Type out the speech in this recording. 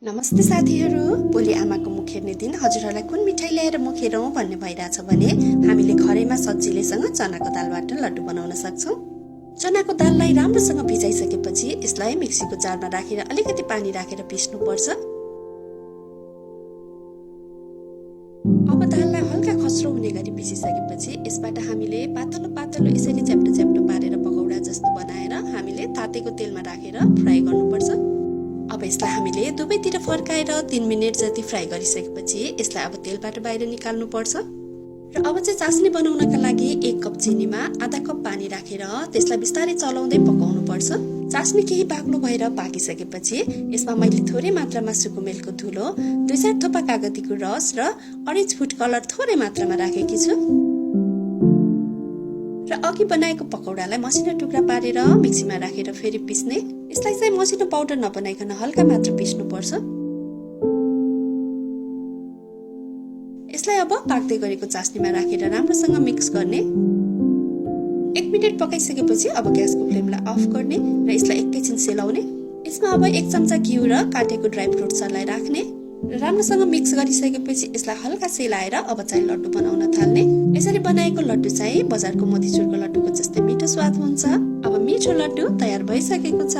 नमस्ते साथीहरू, भोलि आमाको मुख हेर्ने दिन हजुरहरूलाई कुन मिठाई ल्याएर मुख हेरौँ भन्ने भइरहेछ भने हामीले घरैमा सजिलैसँग चनाको दालबाट लड्डु बनाउन सक्छौँ। चनाको दाललाई राम्रोसँग भिजाइसकेपछि यसलाई मिक्सीको जारमा राखेर अलिकति पानी राखेर पिस्नुपर्छ। अब दाललाई हल्का खस्रो हुने गरी पिसिसकेपछि यसबाट हामीले पातलो पातलो यसरी च्याप्टो च्याप्टो पारेर पकौडा जस्तो बनाएर हामीले तातेको तेलमा राखेर फ्राई गर्नुपर्छ। अब यसलाई हामीले दुवैतिर फर्काएर 3 मिनेट जति फ्राई गरिसकेपछि यसलाई अब तेलबाट बाहिर निकाल्नु पर्छ। र अब चाहिँ चास्नी बनाउनका लागि 1 कप चिनीमा आधा कप पानी राखेर त्यसलाई बिस्तारै चलाउँदै पकाउनु पर्छ। चास्नी केही बाक्लो भएर पाकिसकेपछि यसमा मैले थोरै मात्रामा सुकुमेलको धुलो, 2-4 थोपा कागतीको रस र अरेन्ज फुड कलर थोरै मात्रामा राखेकी छु। र अघि बनाएको पकौडालाई मसिनो टुक्रा पारेर मिक्सीमा राखेर फेरि पिस्ने। यसलाई चाहिँ मसिनो पाउडर नबनाइकन हल्का मात्र पिस्नुपर्छ। यसलाई अब पाक्दै गरेको चास्नीमा राखेर राम्रोसँग मिक्स गर्ने। 1 मिनेट पकाइसकेपछि अब ग्यासको फ्लेमलाई अफ गर्ने र यसलाई एकैछिन सेलाउने। यसमा अब 1 चम्चा घिउ र काटेको ड्राई फ्रुट्सलाई राख्ने र राम्रोसँग मिक्स गरिसकेपछि यसलाई हल्का सेलाएर अब चाहिँ लड्डु बनाउन थाल्ने। यसरी बनाएको लड्डु चाहिँ बजारको मोतीचुरको लड्डुको जस्तै मिठो स्वाद हुन्छ। अब मिठो लड्डु तयार भइसकेको छ।